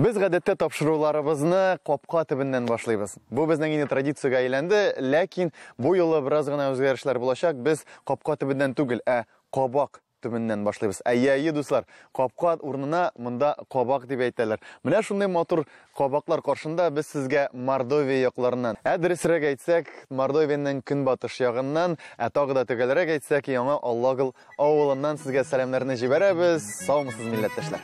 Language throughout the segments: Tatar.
Без гадәттә тапшыруларыбызны капка төбеннән башлыйбыз. Бу безнең инде традициягә әйләнде, ләкин бу юлы бераз гына үзгәрешләр булачак. Без капка төбеннән түгел, ә кабак төбеннән башлыйбыз. Әйе, әйе, дуслар, капка урынына монда кабак дип әйтәләр. Менә шундый матур кабаклар каршында без сезгә Мордовия якларыннан, ә дөресрәк әйтсәк, Мордовиянең көнбатыш ягыннан, ә тагы да төгәлрәк әйтсәк, Яңа Аллагыл авылыннан сезгә сәламнәрне җибәрәбез. Саумысыз, милләттәшләр!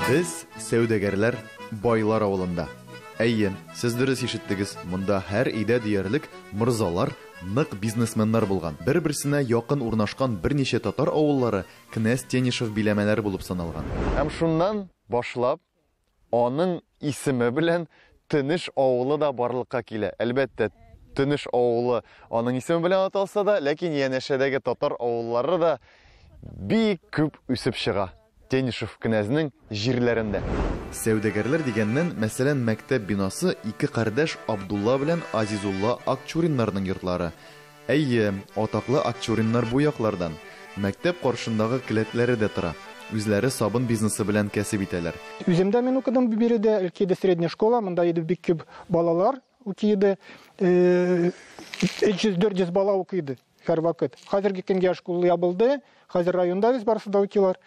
Без сәүдәгәрләр, байлар авылында. Әйе, сез дөрес ишеттегез, монда һәр өйдә диярлек морзалар, нык бизнесменнар булган. Бер-берсенә якын урнашкан берничә татар авыллары князь Тенишев биләмәләре булып саналган. Һәм шуннан башлап аның исеме белән Тенеш авылы да барлыкка килә. Әлбәттә, Тенеш авылы аның исеме белән аталса да, ләкин янәшәдәге татар авыллары да бик күп үсеп чыга Тенишев кенәзнең җирләрендә. Сәүдәгәрләр дигәннән, мәсәлән, мәктәп бинасы ике кардәш Абдулла белән Азизулла Акчуриннарның йортлары. Әйе, атаклы Акчуриннар бу яклардан. Мәктәп каршындагы келәтләре дә тора. Үзләре сабын бизнесы белән кәсеп итәләр. Үзем дә мин укыдым биредә, Элкиде средняя школа, монда иде бик күп балалар укый иде. 300-400 бала укый иде һәрвакыт. Хәзерге көнгә школа ябылды, хәзер районда без барысы да укыйлар.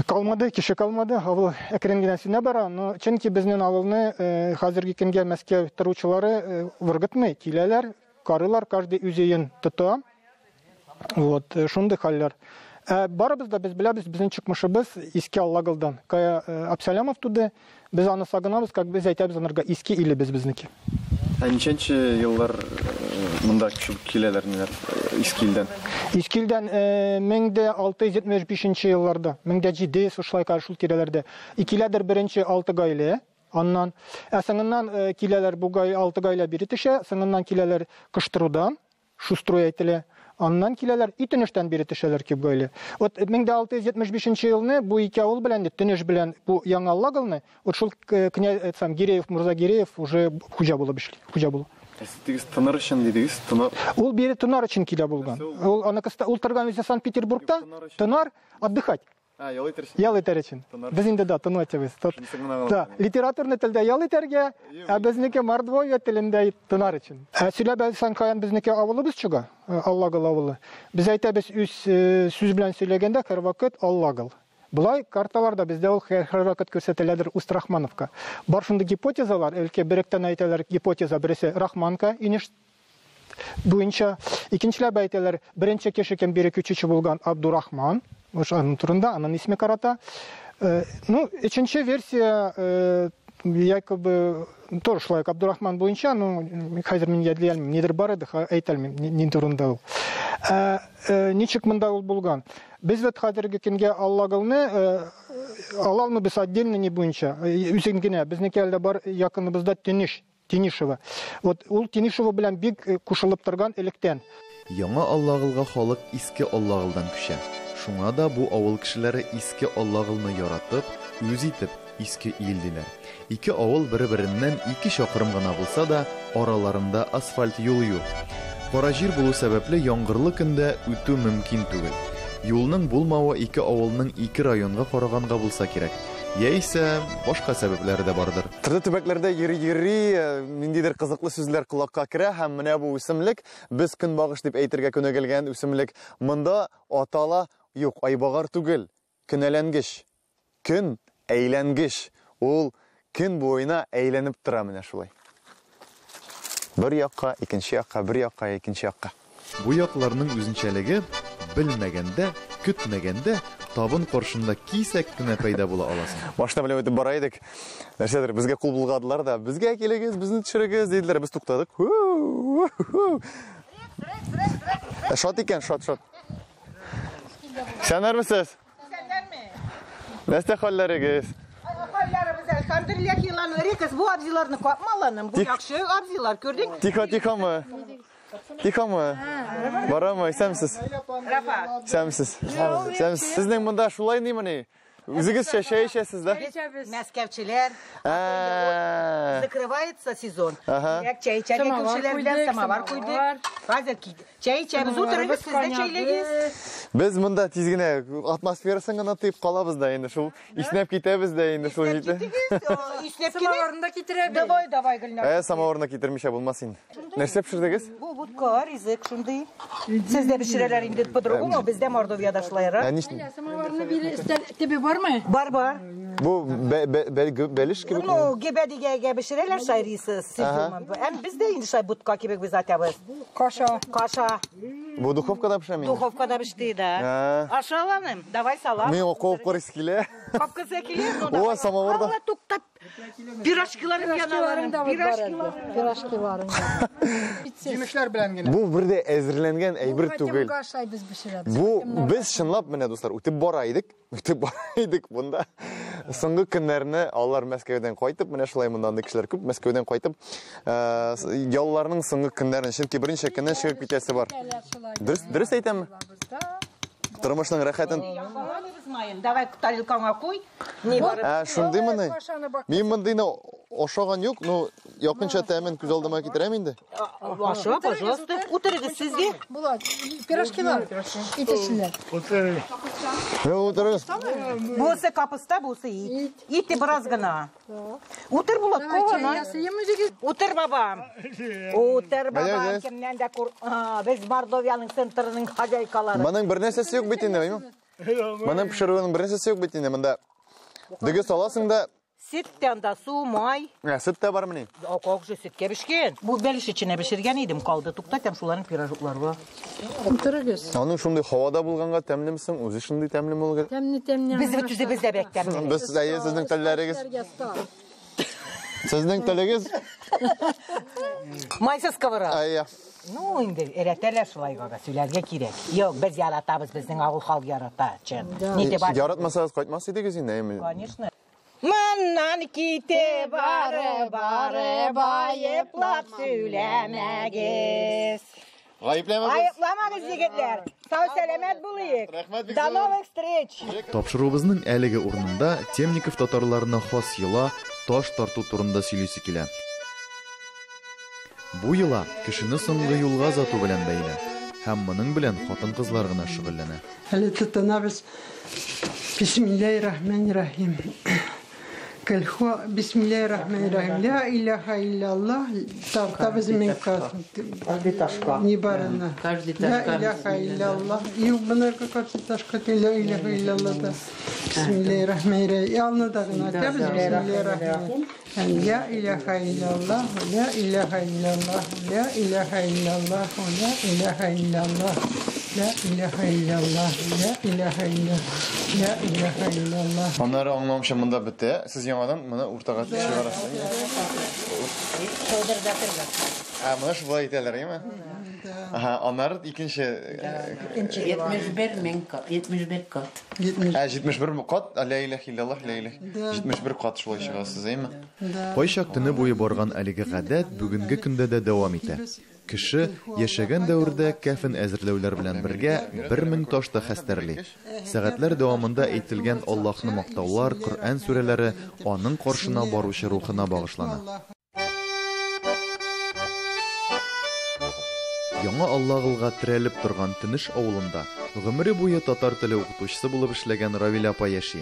Калмады, кеше калмады, авыл әкрен генә сүнә бара, но чөнки безнең авылны хәзерге көнгә Мәскәү торучылары выргытмый, киләләр, карыйлар, каждый үз өен тота. Вот, шундый хәлләр. Ә барыбыз да без беләбез, безнең чыкмышыбыз Иске Аллагылдан. Кая Абсалямов туды, без аны сагынабыз, как без әйтәбез анарга Иске илебез безнеке. Ә ничәнче еллар монда күчеп киләләр ниләр Иске илдән? Иске илдән 1675 елларда, 1700 шулай шул тирәләрдә. Икеләдер беренче алты гаилә, аннан. Ә соңыннан киләләр бу алты гаилә бире төшә, соңыннан киләләр Кыштырудан. Шустрой әйтелә. Аннан киләләр, и Төнештән бире төшәләр күп гаилә. Вот 1675 елны бу ике авыл белән, Төнеш белән бу Яңа Аллагылны, вот шул князь сам Гиреев, Мурза Гиреев уже хуҗа булып эшли, хуҗа була. Сез тигез тыныр өчен дидегез, тынар. Ул бире тынар өчен килә булган. Ул аны ул торган үзе Санкт-Петербургта, тынар, отдыхать. А, ял итәр өчен. Ял итәр өчен. Без инде да тыну әйтәбез. Да, литературный телдә ял итәргә, ә безнеке мордвовия телендә тынар өчен. Ә сөйләп әйтсәң, каян безнеке авылыбыз чыга, Аллагыл авылы. Без әйтәбез үз сүз белән сөйләгәндә һәрвакыт Аллагыл. Болай карталарда бездә ул һәрвакыт күрсәтеләдер Усть-Рахмановка. Бар шундый гипотезалар, өлкә беректән әйтәләр гипотеза, бересе Рахманка, инеш буенча. Икенчеләп әйтәләр, беренче кеше кем бире күчүче булган Абдурахман, аның турында, аның исеме карата. Ну, өченче версия, якобы, тоже шулай ук Абдурахман буенча, ну, хәзер мин ядли алмыйм, нидер бар иде, әйтә алмыйм, ни турында ул. Ничек монда ул булган? Без вот хәзерге көнгә Аллагылны ала алмыйбыз отдельно ни буенча, үзен генә, безнеке әлдә бар якыныбызда Төнеш. Тенишева. Вот ул Тенишева белән бик кушылып торган электән. Яңа Аллагылга халык Иске Аллагылдан күчә. Шуңа да бу авыл кешеләре Иске Аллагылны яратып, үз итеп, Иске Ил диләр. Ике авыл бер-береннән ике чакрым гына булса да, араларында асфальт юл юк. Кара җир булу сәбәпле, яңгырлы көндә үтү мөмкин түгел. Юлның булмавы ике авылның ике районга караганга булса кирәк. Яисә башка сәбәпләре дә бардыр. Төрле төбәкләрдә йөри-йөри, ниндидер кызыклы сүзләр колакка керә һәм менә бу үсемлек, без көнбагыш дип әйтергә күнегелгән үсемлек, монда атала, юк, айбагар түгел, көнәләнгеч. Көн әйләнгеч. Ул көн буена әйләнеп тора менә шулай. Бер якка, икенче якка, бер якка, икенче якка. Бу якларның үзенчәлеге, белмәгәндә, көтмәгәндә табын каршында кисәк кенә пәйда була аласың. Машина белән үтеп бара идек. Нәрсәдер, безгә кул болгадылар да, безгә килегез, безне төшерегез, диделәр. Без туктадык. Шат икән, шат, шат. Исәннәрмесез? Нәрсә хәлләрегез? Хәлләребез әлхәмдүлилләһ, елан рекс, бу абзыйларны капмаланым, бу яхшы абзыйлар, күрдең? Тихо, тихомы? Тихомы? Барамы? Исәнмесез? Рафа. Исәнмесез. Исәнмесез. Сезнең монда шулай нимени? Үзегез чәй эчәсез, да? Мәскәүчеләр. Закрывается сезон. Чәй эчәргә күршеләр белән самовар куйдык. Хәзер чәй эчәбез, утырыгыз, сез дә чәйләгез. Без монда тиз генә атмосферасын гына тоеп калабыз да инде шул иснәп китәбез дә инде шул җитә. Иснәп китегез. Самоварны да китерәбез. Давай, давай, Гөлнар. Ә самавырны китермичә булмас инде. Нәрсә пешердегез? Бу будка, ризык шундый. Сездә пешерәләр инде по-другому, бездә Мордовиядә шулайрак. Ә ниш Самоварны бире өстәл төбе бармы? Бар, бар. Бу бәлеш кебек. Ну, гебә дигәгә пешерәләр шай рисы с изюмом. Әм бездә инде шай будка кебек без атабыз. Каша. Каша. Бу духовкада пешәме? Духовкада пеште, да. Аша аланым. Давай салам. Мин кабып карыйсы килә. Капкасы килә. Ну, О, давай. самавырда. Алла, туктат. Пирожкиларым Пирожкиларың яналарым. да бар Пирожкиларым. әле. Пирожкиларың да. Җимешләр белән генә. Бу бер дә әзерләнгән әйбер түгел. Бу ашай без пешерәбез. Бу без чынлап менә дуслар үтеп бара идек, үтеп бара идек монда. Соңгы көннәрне алар Мәскәүдән кайтып, менә шулай монда андый кешеләр күп, Мәскәүдән кайтып, ялларның соңгы көннәрен, чөнки берничә көннән чыгып китәсе бар. Дөрес, дөрес әйтәмме? Тормышның рәхәтен. Давай тарелкаңа куй. Ни бар? Ә, шундыймыни? Мин мондыйны ашаган юк, ну, якынча тәмен күз алдыма китерәм инде. Аша, пожалуйста. Утырыгыз сезгә. Булат, пирожкилар итешеннәр. Утырыгыз. Бусы капуста, бусы ит. Ите бераз гына. Утыр, Булат, куана. Утыр, бабам. Утыр, бабам. Кемнән дә күр. Без Мордовиянең центрының хозяйкалары. Моның бер нәрсәсе юк бит инде, әйме? Моның пешерүенең бер нәрсәсе юк бит инде. Монда дөге саласың да, Сөт тә анда, су, май. Ә, сөт тә бармыни? А как же сөткә пешкән? Бу бәлеш эченә пешергән идем, калды. Туктат, һәм шуларның пирожоклары бар. Утырыгыз. Аның шундый һавада булганга тәмлеме соң? Үзе шундый тәмлеме ул? Тәмле тәмле. Без бит үзебез дә бик тәмле. Без әйе, сезнең телләрегез. Сезнең телегез? Майсыз кавыра. Әйе. Ну, инде өйрәтәләр шулай гына, сөйләргә кирәк. Юк, без яратабыз, безнең авыл халкы ярата, чын. Ни дип бар? Яратмасагыз кайтмас идегез инде, әйеме? Конечно. Моннан китеп бары, бары, байыплап сөйләмәгез. Гаепләмәгез. Айыпламагыз, егетләр. Сау сәламәт булыйк. Рәхмәт бик До зур. новых встреч. Тапшыруыбызның әлеге урынында Темников татарларына хас йола таш тарту турында сөйлисе килә. Бу йола кешене соңгы юлга озату белән бәйле. Һәм моның белән хатын-кызлар гына шөгыльләнә. Әле тотынабыз. Бисмиллаһир-рахманир-рахим. Кальхо, бисмиллаһир-рахманир-рахим. Ла илаха иллаллах. Тартабыз мин Каждый ташка. Не барына. Каждый Ла ташка. илаха иллаллах. И бына каждый ташка ла илаха иллаллах. Да. Бисмиллаһир-рахманир-рахим. Ялны да гына әйтәбез. Бисмиллаһир-рахманир-рахим. Ла илаха иллаллах. Ла илаха иллаллах. Ла илаха иллаллах. Ла илаха иллаллах. Ла илаха иллаллах. Ла илаха иллаллах. Ла илаха иллаллах. Аннары аңламыйча монда бетә. Сез яңадан моны уртага чыгарасыз. Ә, моны шулай итәләр, әйеме? Аһа, аннары икенче 71 мең кат, 71 кат. Ә, 71 кат, ла илаһа иллаллах, ла илаһа. 71 кат шулай чыгасыз, әйеме? Кайчак төне буе барган әлеге гадәт бүгенге көндә дә дәвам итә. Кеше яшәгән дәвердә кәфен әзерләүләр белән бергә 1000 таш та хәстәрли. Сәгатьләр дәвамында әйтелгән Аллаһны мактаулар, Коръән сүрәләре аның каршына баручы рухына багышлана. Яңа Аллагылга терәлеп торган Тенеш авылында гомере буе татар теле укытучысы булып эшләгән Равилә апа яши.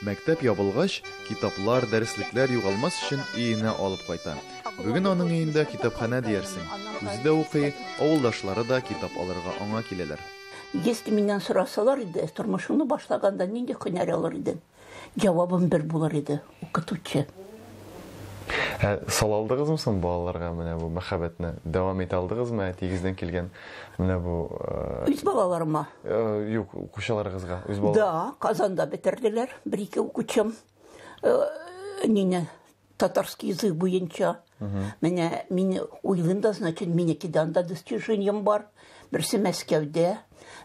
Мәктәп ябылгач, китаплар, дәреслекләр югалмас өчен өенә алып кайта. Бүген аның өендә китапханә диярсең. Үзе дә укый, авылдашлары да китап алырга аңа киләләр. Если миннән сорасалар иде, тормышыңны башлаганда нинди һөнәр алыр идең? Җавабым бер булыр иде: укытучы. Ә, сала алдыгызмы соң балаларга менә бу мәхәббәтне? Дәвам итә алдыгызмы әтиегездән килгән менә бу, Үз балаларыма? Юк, укучыларыгызга, үз балалар. Да, Казанда бетерделәр бер-ике укучым. Нине, татарский язык буенча. Менә мин уйлыйм да, значит, минеке дә анда достижением бар. Берсе Мәскәүдә,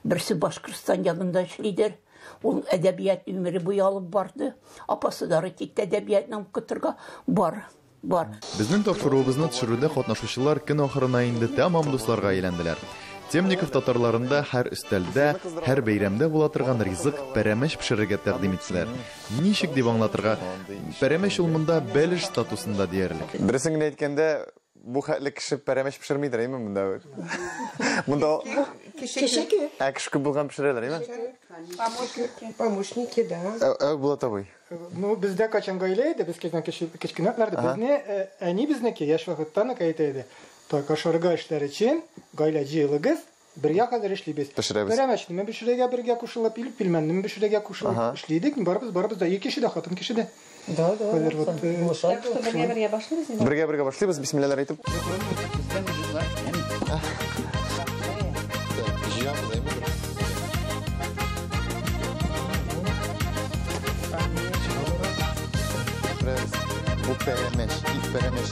берсе Башкортстан ягында эшлидер. Ул әдәбият өмере буе алып барды. Апасы да китте әдәбиятны укытырга. Бар, бар. Безнең тапшыруыбызны төшерүдә катнашучылар көн ахырына инде тәмам дусларга әйләнделәр. Темников татарларында һәр өстәлдә, һәр бәйрәмдә була торган ризык пәрәмәч пешерергә тәкъдим иттеләр. Ничек дип аңлатырга? Пәрәмәч ул монда бәлеш статусында диярлек. Дөресен генә әйткәндә, бу хәтле кеше пәрәмәч пешермидер, әйме монда? Монда Кеше күп. Ә кеше күп булган пешерәләр, әйме? Помощники. Помощники, да. Ә Булат абый. Ну, бездә кайчан гаилә иде, без кечкенә кечкенәләрдә безне әни безнеке яшь вакыттан ук әйтә иде. Так, ашарга эшләр өчен гаилә җыелыгыз, бергә хәзер эшлибез. Пешерәбез. Пәрәмәчне пешерергә бергә кушылып, или пилмәнне пешерергә кушылып эшлидек. Барыбыз, барыбыз да, ике кеше дә, хатын кеше дә. Да, да. Хәзер вот, Булыша. Так что бергә-бергә башлыйбыз инде. Бергә-бергә башлыйбыз, бисмиллалар әйтеп. Җыябыз, әйме? Пешерәбез. Бу пәрәмәч, ит пәрәмәч.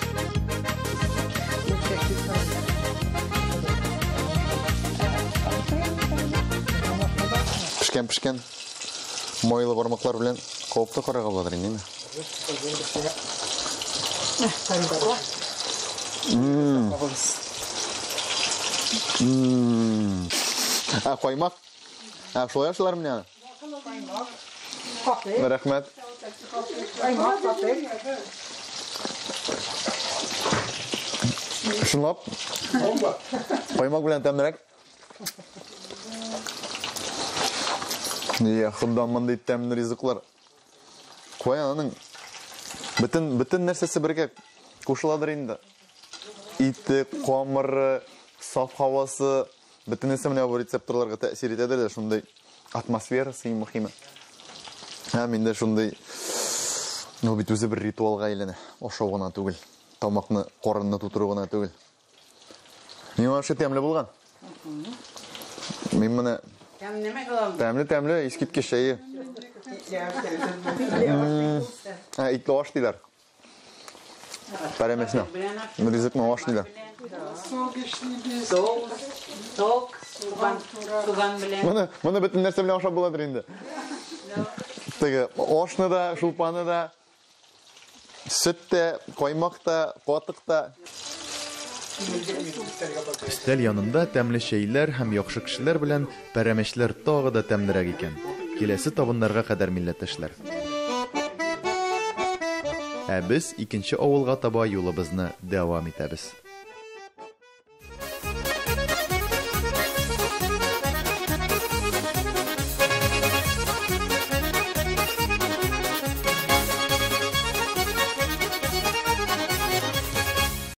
Пешкән, пешкән. Майлы бармаклар белән кабып та карарга буладыр инде, әйме? Ә, каймак? Ә, шулай ашыйлар менә аны? Рәхмәт. Каймак, катык. Чынлап. Каймак белән тәмлерәк. Я, Хода, мондый тәмле ризыклар. Кая аның бөтен бөтен нәрсәсе бергә кушыладыр инде. Ите, камыры, саф һавасы, бөтенесе менә бу рецепторларга тәэсир итәдер дә шундый атмосферасы иң мөһиме. Һәм инде шундый, ну бит үзе бер ритуалга әйләнә. Ашау гына түгел, тамакны, карынны тутыру гына түгел. Миңа вообще тәмле булган. Мин моны Тәмлеме кылам? Тәмле, тәмле, искиткеч чәе. Ә, итле аш диләр. Пәрәмәчне. Ризыкны аш диләр. Сок эшлибез. Соус, сок, суган, суган белән. Моны, моны бөтен нәрсә белән ашап буладыр инде. Теге ашны да, шулпаны да, сөт тә, каймак та, катык та. Өстәл янында тәмле чәйләр һәм яхшы кешеләр белән пәрәмәчләр тагы да тәмлерәк икән. Киләсе табыннарга кадәр, милләттәшләр. Ә без икенче авылга таба юлыбызны дәвам итәбез.